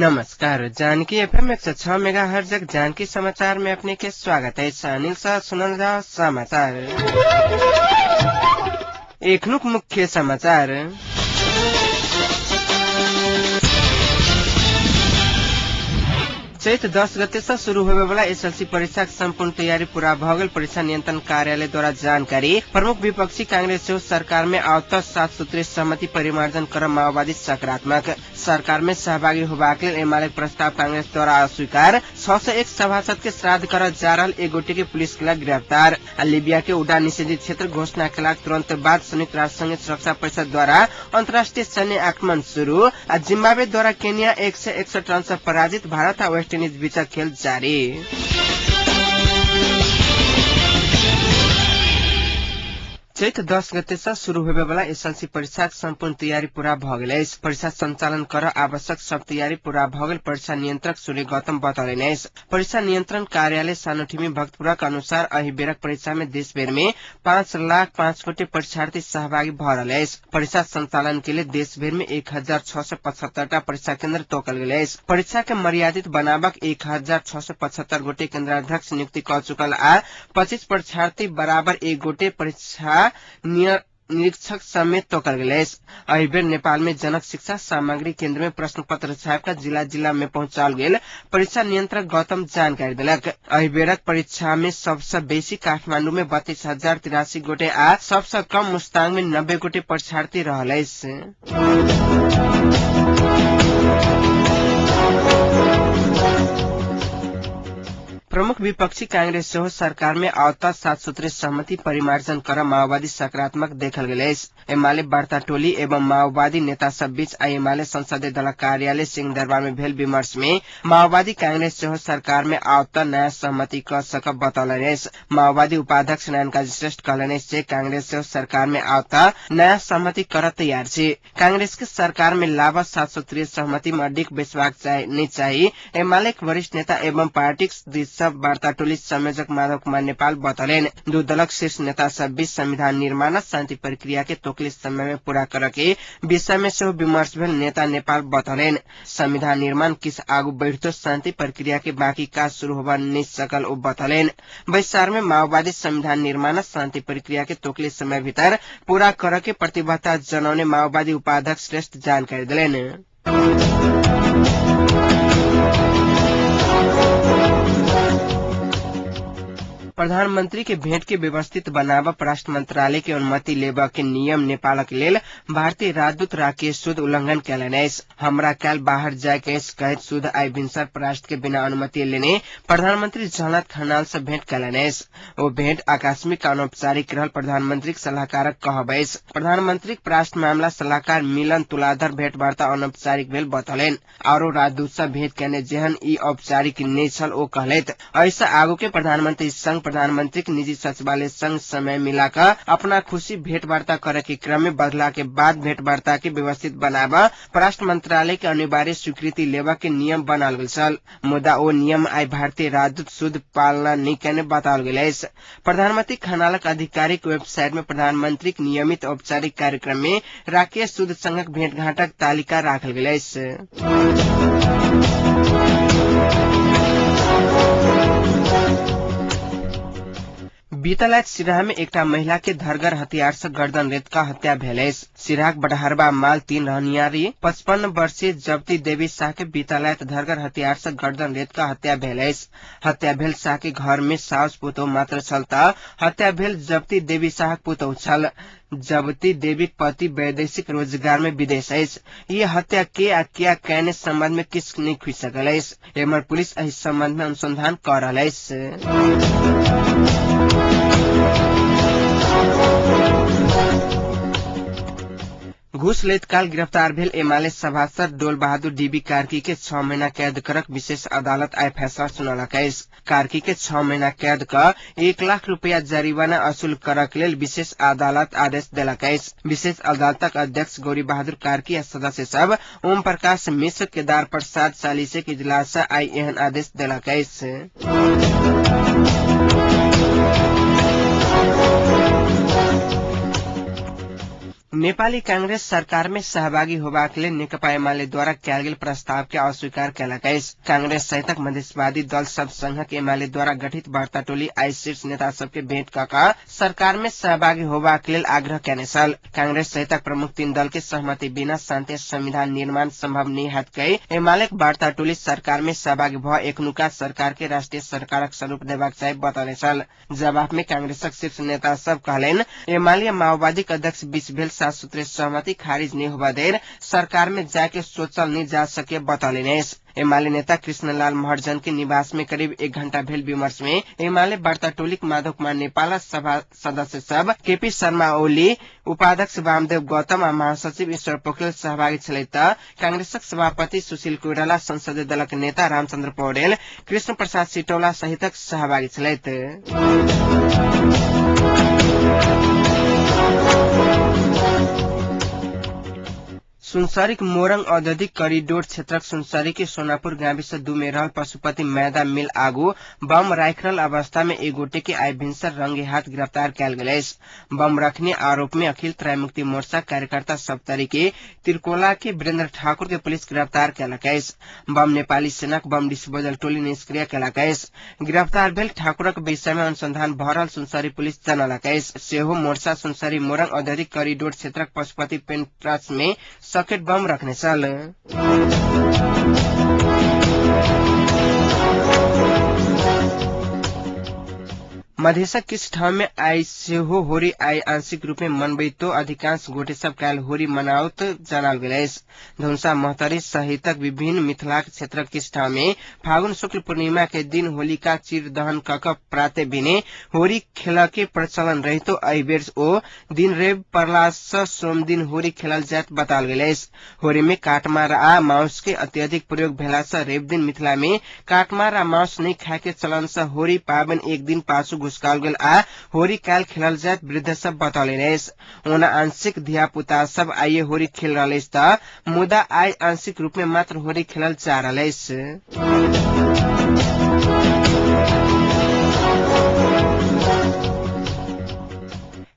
नमस्कार, Janaki FM 106 mega हर्जक Janaki समाचार में अपने के स्वागत है। अनिल शाह सुनल जाओ समाचार। एखनुक मुख्य समाचार। चैत 10 गते से शुरू होवे वाला एसएलसी परीक्षा के संपूर्ण तैयारी पूरा भ गेल परीक्षा नियंत्रण कार्यालय द्वारा जानकारी। प्रमुख विपक्षी कांग्रेस सेहो सरकार में आवत 7 सूत्रीय सहमति परिमार्जन कर माओवादी सकारात्मक। सरकार में सहभागी होबाक लेल एमाले प्रस्ताव कांग्रेस द्वारा अस्वीकार। 601 सभासद के श्राद्ध कर जा रहल एक गोटे के पुलिस के गिरफ्तार। आ लीबिया के उड़ान निषेधित क्षेत्र घोषणा केलाक तुरंत बाद संयुक्त राष्ट्र संघ सुरक्षा परिषद द्वारा अंतर्राष्ट्रीय सैन्य आक्रमण शुरू। आ जिम्बाब्वे द्वारा केन्या 161 रन से पराजित भारत आ वेस्ट इंडीज बीचक खेल जारी। चैत 10 गते से शुरू होवे वाला एसएलसी परीक्षा के संपूर्ण तैयारी पूरा भ गेल अछि। परीक्षा संचालन कर आवश्यक सब तैयारी पूरा भ गेल परीक्षा नियंत्रक सूर्य गौतम बतौलनि अछि। परीक्षा नियंत्रण कार्यालय सानोठिमी भक्तपुरक अनुसार एहि बेरक परीक्षा में देश भरि में 5 लाख 5 गोटे परीक्षार्थी सहभागी भ रहल अछि। परीक्षा संचालन के लिए देश भरि में 1675 टा परीक्षा केंद्र तोकल गेल अछि। परीक्षा के मर्यादित बनाबक 1675 गोटे केंद्राध्यक्ष नियुक्ति क चुकल आ 25 परीक्षार्थी बराबर एक गोटे परीक्षा निरीक्षक समेत तोकल गेल अछि। एहि बेर नेपाल में जनक शिक्षा सामग्री केंद्र में प्रश्न पत्र छापि कऽ जिला जिला में पहुंचाओल गेल परीक्षा नियंत्रक गौतम जानकारी देलक। एहि बेरक परीक्षा में सबसँ बेसी काठमांडू में 32,083 गोटे आ सबसँ कम मुस्तांग में 90 गोटे परीक्षार्थी रहल अछि। प्रमुख विपक्षी कांग्रेस सेहो सरकार में आवत 7 सूत्रीय सहमति परिमार्जन कर माओवादी सकारात्मक देखल गेल अछि। एमाले वार्ता टोली एवं माओवादी नेता सब बीच आई एमाले संसदीय दलक कार्यालय सिंहदरबार में भेल विमर्श में माओवादी कांग्रेस सेहो सरकार में आवत नया सहमति क सकब बतौलनि अछि। माओवादी उपाध्यक्ष नारायण काजी श्रेष्ठ कहलनि अछि जे कांग्रेस सेहो सरकार में आवत नया सहमति कर तैयार छी। कांग्रेस के सरकार में लाभ 7 सूत्रीय सहमति में अडिग बैसबाक नहीं चाही एमाले के वरिष्ठ नेता एवं पार्टीक दिस सँ वार्ता टोली संयोजक माधव कुमार नेपाल बतौलनि। दू दलक शीर्ष नेता सब बीच संविधान निर्माण आ शांति प्रक्रिया के तोकले समय में पूरा करऽ के विषय में सेहो विमर्श भेल नेता नेपाल बतौलनि। संविधान निर्माण किछ आगू बढ़ितो शांति प्रक्रिया के बाकी काज शुरू होबा नहि सकल ओ बतौलनि। बैसार में माओवादी संविधान निर्माण आ शांति प्रक्रिया के तोकले समय भीतर पूरा करऽ के प्रतिबद्धता जनौने माओवादी उपाध्यक्ष श्रेष्ठ जानकारी देलनि। प्रधानमंत्री के भेंट के व्यवस्थित बनाबऽ परराष्ट्र मंत्रालय के अनुमति लेबऽ के नियम नेपालक लेल भारतीय राजदूत राकेश सूद उल्लंघन कयलनि अछि। हमरा काल्हि बाहर जाय के अछि कहैत सूद आइ भिनसर परराष्ट्र के बिना अनुमति लेने प्रधानमंत्री झलनाथ खनाल से भेंट कयलनि अछि। ओ भेंट आकस्मिक अनौपचारिक रहल प्रधानमंत्रीक सलाहकारक कहब अछि। प्रधानमंत्रीक परराष्ट्र मामला सलाहकार मिलन तुलाधर भेंटवार्ता अनौपचारिक भेल बतौलनि। आरो राजदूत सँ भेंट केने जेहन ई औपचारिक नहि छल ओ कहलथि। एहि सँ आगू के प्रधानमंत्री संग प्रधानमंत्रीक निजी सचिवालय संग समय मिला कऽ अपना खुशी भेंटवार्ता करय के क्रम में बढ़ला के बाद भेंटवार्ता के व्यवस्थित बनाबऽ परराष्ट्र मंत्रालय के अनिवार्य स्वीकृति लेबऽ के नियम बनाओल गेल छल। मुदा ओ नियम आइ भारतीय राजदूत शुद्ध पालना नहि केने बताओल गेल अछि। प्रधानमंत्री खनालक आधिकारिक वेबसाइट में प्रधानमंत्रीक नियमित औपचारिक कार्यक्रम में राकेश सूद संगक भेंटघाटक तालिका राखल गेल अछि। बीतल राति सिराहा में एकटा महिला के धरगर हथियार से गर्दन रेत कऽ हत्या भेल अछि। सिराहाक बडहरबा माल 3 रहनियारी 55 वर्षीय जबती देवी शाह के बीतल राति धरगर हथियार से गर्दन रेत कऽ हत्या भेल अछि। हत्या भेल शाह के घर में साउस पुतोह मात्र छल त हत्या भेल जबती देवी शाहक पुतोह छल। जबती देवीक पति वैदेशिक रोजगार में विदेश अछि। ई हत्या के आ किया कयने संबंध में किछु नहि खुजि सकल अछि। एम्हर पुलिस एहि संबंध में अनुसंधान कऽ रहल अछि। घूस लैत काल गिरफ्तार भेल एमाले सभासद डोल बहादुर डीबी कार्की के 6 महीना कैद करक विशेष अदालत आइ फैसला सुनौलक अछि। कार्की के 6 महीना कैद क 1 लाख रुपया जरिमाना असूल करक लेल विशेष अदालत आदेश देलक अछि। विशेष अदालतक अध्यक्ष गौरी बहादुर कार्की आ सदस्य सब ओम प्रकाश मिश्र केदार प्रसाद चालीसे के इजलास आइ एहन आदेश देलक अछि। नेपाली कांग्रेस सरकार में सहभागी होबाक लेल नेकपा एमाले द्वारा कयल गेल प्रस्ताव के अस्वीकार केलक अछि। कांग्रेस सहितक मधेशवादी दल सब संघक एमाले द्वारा गठित वार्ता टोली आइ शीर्ष नेता सबके भेंट क क सरकार में सहभागी होबाक लेल आग्रह केने छल। कांग्रेस सहितक प्रमुख तीन दल के सहमति बिना शान्ति संविधान निर्माण संभव नहि हैत कहि एमालेक वार्ता टोली सरकार में सहभागी भ एखनुका सरकार के राष्ट्रीय सरकारक स्वरूप देबाक चाही बतौने छल। जवाब में कांग्रेसक शीर्ष नेता सब कहलनि, एमाले माओवादीक अध्यक्ष बीच भेल 7 सूत्रीय सहमति खारिज नहि होबा देर सरकार में जाके सोचल नहि जा सके बतौलनि अछि। एमाले नेता कृष्णलाल महर्जन के निवास में करीब 1 घंटा भेल विमर्श में एमाले वार्ता टोलीक माधव कुमार नेपाल सभा सदस्य सब केपी शर्मा ओली, उपाध्यक्ष वामदेव गौतम आ महासचिव ईश्वर पोखरेल सहभागी छलै त कांग्रेसक सभापति सुशील कोइराला, संसदीय दलक नेता रामचंद्र पौडेल, कृष्ण प्रसाद सिटौला सहितक सहभागी छलथि। सुनसरीक मोरङ औद्योगिक करिडोर क्षेत्रक सुनसरी के सोनापुर गाविस 2 में रहल पशुपति मैदा मिल आगू बम राखि रहल अवस्था में एक गोटे के आइ भिनसर रंगे हाथ गिरफ्तार कयल गेल अछि। बम रखने आरोप में अखिल तराई मुक्ति मोर्चा कार्यकर्ता सप्तरी के तिरकोला के वीरेन्द्र ठाकुर के पुलिस गिरफ्तार केलक अछि। बम नेपाली सेनाक बम डिस्पोजल टोली निष्क्रिय केलक अछि। गिरफ्तार भेल ठाकुरक विषय में अनुसंधान भऽ रहल सुनसरी पुलिस जनलक अछि। सेहो मोर्चा सुनसरी मोरङ औद्योगिक करिडोर क्षेत्रक पशुपति पेंट्रस में सकेट बम रखने छल। मधेशक किछु ठाम में आइ सेहो होरी आइ आंशिक रूप में मनबैतो अधिकांश गोटे सब काल्हि होरी मनाओत जनाओल गेल अछि। धनुषा महोत्तरी सहितक विभिन्न मिथिलाक क्षेत्रक किछु ठाम में फागुन शुक्ल पूर्णिमा के दिन होलिका चीर दहन क क प्राते भिने होरी खेल के प्रचलन रहितो एहि बेर ओ दिन रवि पड़ला सँ सोम दिन होरी खेलल जायत बताओल गेल अछि। होरी में काटमार आ माउस के अत्यधिक प्रयोग भेला सँ रवि दिन मिथिला में काटमार आ माउस नहि खाय के चलन सँ होरी पाबनि एक दिन पाछू घुसकाओल गेल आ होरी काल्हि खेलल जायत वृद्ध सब बतौलनि अछि। ओना आंशिक धिया पुता सब आइए होरी खेल रहल अछि त मुदा आइ आंशिक रूप में मात्र होरी खेलल जा रहल अछि।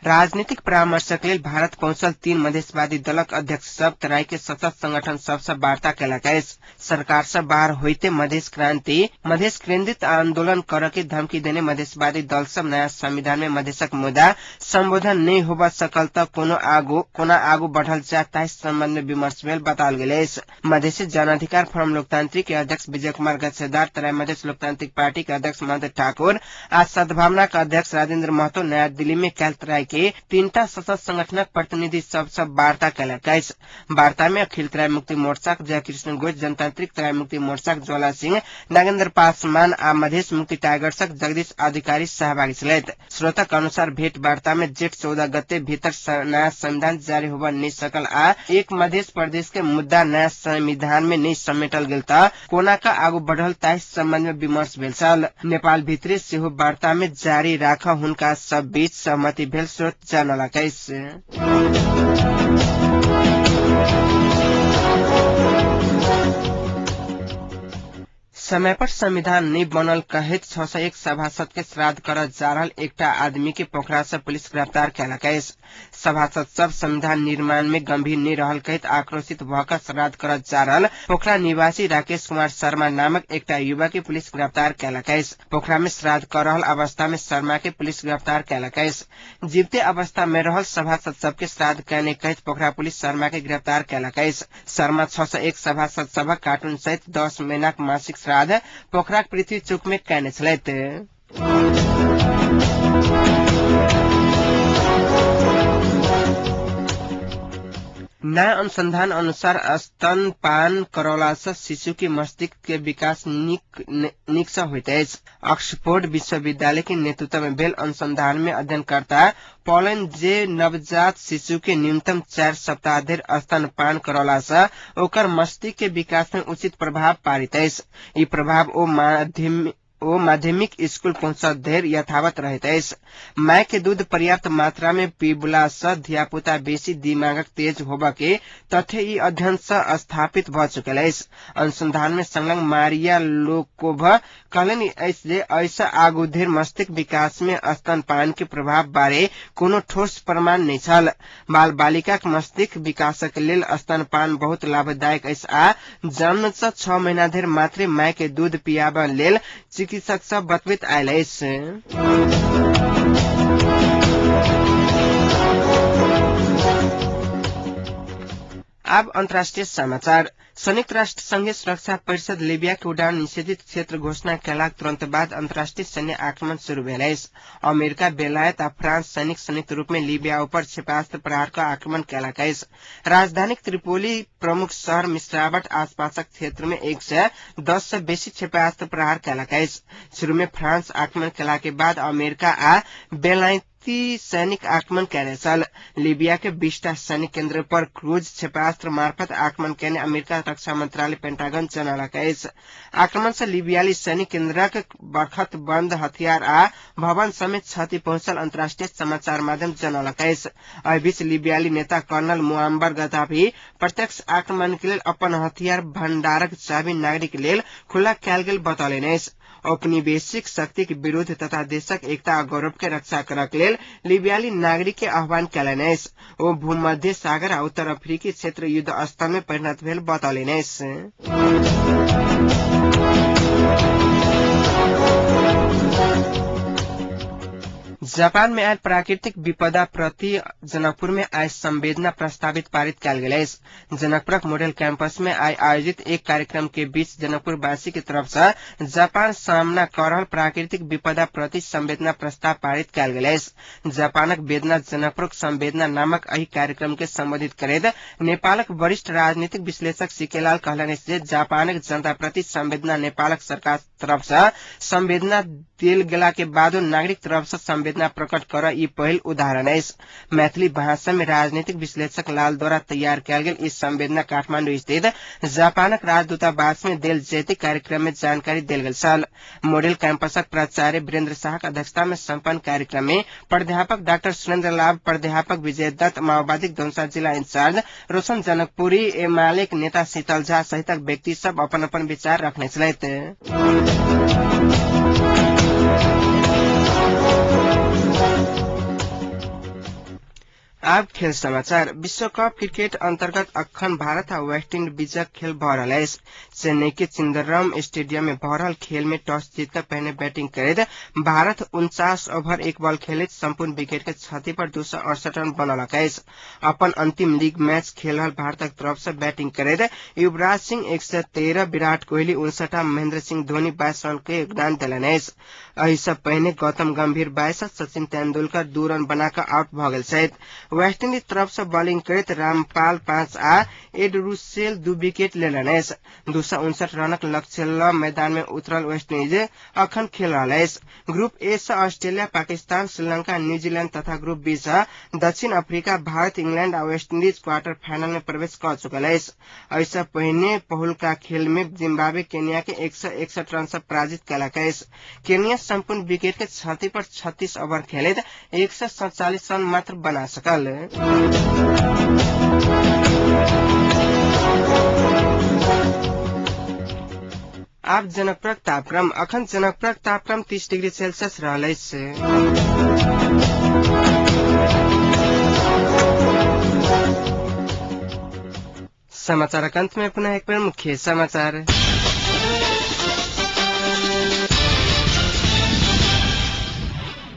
राजनीतिक परामर्शक लेल भारत पहुंचल 3 मधेशवादी दलक अध्यक्ष सब तराई के सशस्त्र संगठन सबसँ वार्ता केलक अछि। सरकार से बाहर होइते मधेश क्रांति मधेश केंद्रित आंदोलन कर के धमकी देने मधेशवादी दल सब नया संविधान में मधेशक मुद्दा संबोधन नहीं होबा सकल त कोना आगू बढ़ल जाय ताहि संबंध में विमर्श भेल बताओल गेल अछि। मधेसी जनाधिकार फोरम लोकतांत्रिक के अध्यक्ष विजय कुमार गच्छेदार, तराई मधेश लोकतांत्रिक पार्टी के अध्यक्ष महंत ठाकुर आ सद्भावना के अध्यक्ष राजेंद्र महतो नया दिल्ली में काल्हि तराई के 3टा सशस्त्र संगठनक प्रतिनिधि सब सँ वार्ता केलक अछि। वार्ता में अखिल तराई मुक्ति मोर्चाक जयकृष्ण गोइच, जनतांत्रिक तराई मुक्ति मोर्चाक ज्वाला सिंह, नागेन्द्र पासवान आ मधेश मुक्ति टाइगर्सक जगदीश अधिकारी सहभागी छलथि। स्रोतक अनुसार भेंट वार्ता में जेठ 14 गते भीतर नया संविधान जारी होबऽ नहि सकल आ एक मधेश प्रदेश के मुद्दा नया संविधान में नहि समेटल गेल त कोना क आगू बढ़ल ताहि संबंध में विमर्श भेल छल। नेपाल भीतरी सेहो वार्ता में जारी राख हुनका सब बीच सहमति भेल स्रोत जनलक अछि। समय पर संविधान नहि बनल कहैत 601 सभासद के श्राद्ध करऽ जा रहल एकटा आदमी के पोखरा से पुलिस गिरफ्तार केलक अछि। सभासद सब संविधान निर्माण में गंभीर नहि रहल कहैत आक्रोशित भऽ कऽ श्राद्ध करऽ जा रहल पोखरा निवासी राकेश कुमार शर्मा नामक एकटा युवक के पुलिस गिरफ्तार केलक अछि। पोखरा में श्राद्ध कऽ रहल अवस्था में शर्मा के पुलिस गिरफ्तार केलक अछि। जीविते अवस्था में रहल सभासद सबके श्राद्ध कयने कहैत पोखरा पुलिस शर्मा के गिरफ्तार केलक अछि। शर्मा 601 सभासद सभक कार्टून सहित 10 महीनाक मासिक श्राद्ध पोखराक पृथ्वी चौक में कयने छलथि। नयाँ अनुसंधान अनुसार स्तनपान करौला सँ शिशु के मस्तिष्क के विकास नीक सँ होइत अछि। ऑक्सफोर्ड विश्वविद्यालय के नेतृत्व में भेल अनुसंधान में अध्ययनकर्ता पौलन जे नवजात शिशु के न्यूनतम 4 सप्ताह धरि स्तनपान करौला सँ ओकर मस्तिष्क के विकास में उचित प्रभाव पारित अछि। ई प्रभाव ओ ओ माध्यमिक स्कूल पहुंचत धरि यथावत रहैत अछि। माय के दूध पर्याप्त मात्रा में पीबला सँ धियापुता बेसी दिमागक तेज होबय के तथ्य ई अध्ययन सँ स्थापित भ चुकल अछि। अनुसंधान में संलग्न मारिया लोकोव कहलनि अछि जे एहिसँ आगू धरि मस्तिष्क विकास में स्तनपान के प्रभाव बारे कोनो ठोस प्रमाण नहि छल। बाल बालिकाक मस्तिष्क विकासक लेल स्तनपान बहुत लाभदायक अछि आ जन्मसँ 6 महीना धरि मात्रे माय के दूध पियाबऽ लेल चिकित्सक सब बतबैत आयल अछि। आब अंतर्राष्ट्रीय समाचार। संयुक्त राष्ट्र संघीय सुरक्षा परिषद लीबिया के उड़ान निषेधित क्षेत्र घोषणा कयलाक तुरंत बाद अंतर्राष्ट्रीय सैन्य आक्रमण शुरू भेल अछि। अमेरिका, बेलायत आ फ्रांस सैनिक संयुक्त रूप में लीबिया ऊपर क्षेपास्त्र प्रहार क आक्रमण कयलक अछि। राजधानी त्रिपोली प्रमुख शहर मिश्रावट आसपासक क्षेत्र में 110 से बेसी क्षेपास्त्र प्रहार कयलक अछि। शुरू में फ्रांस आक्रमण कयला के बाद अमेरिका आ बेलायत सैनिक आक्रमण कयने छल। लीबिया के 20टा सैनिक केन्द्र पर क्रूज क्षेपास्त्र मार्फत आक्रमण कयने अमेरिका रक्षा मंत्रालय पेंटागन जनौलक अछि। आक्रमण से लीबियाली सैनिक केन्द्रक बरखत बंद हथियार आ भवन समेत क्षति पहुंचल अंतर्राष्ट्रीय समाचार माध्यम जनौलक अछि। एहि बीच लीबियाली नेता कर्नल मुआम्बर गद्दाफी प्रत्यक्ष आक्रमण के लेल अपन हथियार भंडारक चाबी नागरिक लेल खुला कयल गेल बतौलनि अछि। औपनिवेशिक शक्तिक विरुद्ध तथा देशक एकता आ गौरव के रक्षा करक लेल लीबियाली नागरिक के आह्वान कयलनि अछि। ओ भूमध्य सागर आ उत्तर अफ्रीकी क्षेत्र युद्ध स्थल में परिणत भेल बतौलनि अछि। जापान में आयल प्राकृतिक विपदा प्रति जनकपुर में आइ संवेदना प्रस्तावित पारित कयल गेल अछि। जनकपुरक मॉडल कैंपस में आइ आयोजित एक कार्यक्रम के बीच जनकपुर वासी के तरफ से जापान सामना कर रहल प्राकृतिक विपदा प्रति संवेदना प्रस्ताव पारित कयल गेल अछि। जापानक वेदना जनकपुरक संवेदना नामक एहि कार्यक्रम के संबोधित करैत नेपालक वरिष्ठ राजनीतिक विश्लेषक सीकेलाल कहलनि अछि जे जापानक जनता प्रति संवेदना नेपालक सरकार तरफ से संवेदना देल गेला के बादो नागरिक तरफ से संवेदना प्रकट कर ई पहिल उदाहरण अछि। मैथिली भाषा में राजनीतिक विश्लेषक लाल द्वारा तैयार कयल गेल ई संवेदना काठमांडू स्थित जापानक राजदूतावास में देल जैते कार्यक्रम में जानकारी देल गेल छल। मॉडल कैंपसक प्राचार्य वीरेंद्र शाहक अध्यक्षता में संपन्न कार्यक्रम में प्राध्यापक डॉक्टर सुरेंद्र लाभ, प्राध्यापक विजय दत्त, माओवादी धनुषा जिला इंचार्ज रोशन जनकपुरी, एमालेक नेता शीतल झा सहितक व्यक्ति सब अपन अपन विचार रखने छलथि। आब खेल समाचार। विश्व कप क्रिकेट अंतर्गत अखन भारत आ वेस्ट इंडीज बीचक खेल भऽ रहल अछि। चेन्नई के चिदम्बरम स्टेडियम में भऽ रहल खेल में टॉस जीत कऽ पहिने बैटिंग करैत भारत 49 ओवर 1 बॉल खेलैत संपूर्ण विकेट के क्षति पर 268 रन बनौलक अछि। अपन अंतिम लीग मैच खेल रहल भारतक तरफ से बैटिंग करैत युवराज सिंह 113, विराट कोहली 59 आ महेंद्र सिंह धोनी 22 रन के योगदान देलनि अछि। एहि सँ पहिने गौतम गंभीर 22 आ सचिन तेंदुलकर 2 रन बना कऽ आउट भऽ गेल छथि। वेस्ट इंडीज तरफ सँ बॉलिंग करैत रामपाल 5 आ एड रुसेल 2 विकेट लेलनि अछि। 259 रनक लक्ष्य लऽ मैदान मे उतरल वेस्ट इंडीज अखन खेल रहल अछि। ग्रुप ए सँ ऑस्ट्रेलिया, पाकिस्तान, श्रीलंका, न्यूजीलैंड तथा ग्रुप बी सँ दक्षिण अफ्रीका, भारत, इंग्लैंड आ वेस्ट इंडीज क्वार्टर फाइनल मे प्रवेश कऽ चुकल अछि। एहि सँ पहिने पहिलुका खेल मे जिम्बाब्वे केन्या के 161 रन सँ पराजित कयलक अछि। केन्या संपूर्ण विकेट के क्षति पर 36 ओवर खेलैत 147 रन मात्र बना सकल। आब जनकपुरक तापक्रम। अखन जनकपुरक तापक्रम 30 डिग्री सेल्सियस रहल अछि। समाचारक अंत में पुनः एक बेर मुख्य समाचार।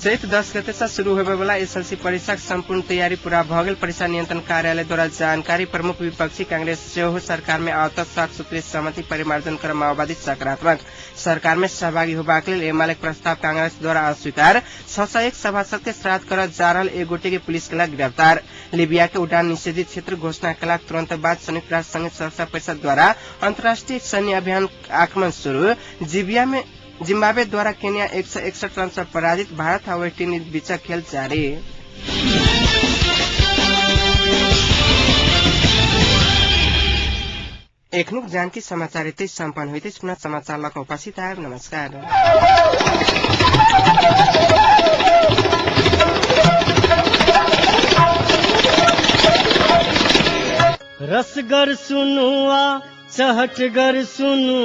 चैत 10 गते से शुरू होबे वाला एसएलसी परीक्षाक संपूर्ण तैयारी पूरा भऽ गेल परीक्षा नियंत्रण कार्यालय द्वारा जानकारी। प्रमुख विपक्षी कांग्रेस सेहो सरकार में आवत 7 सूत्रीय सहमति परिमार्जन कर माओवादी सकारात्मक। सरकार में सहभागी होबाक लेल एमाले प्रस्ताव कांग्रेस द्वारा अस्वीकार। 601 सभासद के श्राद्ध करऽ जा रहल एक गोटे के पुलिस केलक गिरफ्तार। लीबिया के उड़ान निषेधित क्षेत्र घोषणा केलाक तुरंत बाद संयुक्त राष्ट्र संघ सुरक्षा परिषद द्वारा अंतर्राष्ट्रीय सैन्य अभियान आक्रमण शुरू। जिबिया में जिम्बाब्वे द्वारा केन्या 161 रन से पराजित। भारत आ वेस्ट इंडीज बीचक खेल जारी। एखनुक जानकी समाचार यतै सम्पन्न होइत अछि। पुनः समाचार लऽ कऽ उपस्थित आयब। नमस्कार। रसगर सुनू आ चहटगर सुनू,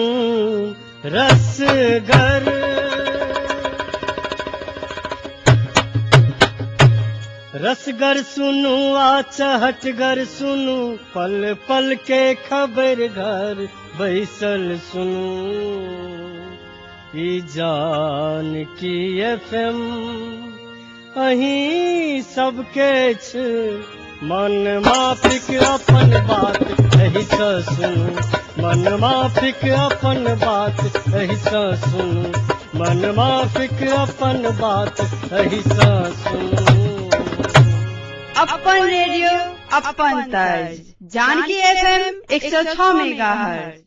रसगर रसगर सुनू आ चहटगर सुनू, पल पल के खबर घर बैसल सुनू, ई जानकी एफ एम अहीं सबके छ मन माफिक अपन बात एहिसँ सुनू, मन माफिक अपन बात एहिसँ सुनू, मन माफिक अपन बात एहिसँ सुनू। अपन रेडियो, अपन तर्ज, जानकी एफएम 106 मेगाहर्ट्ज।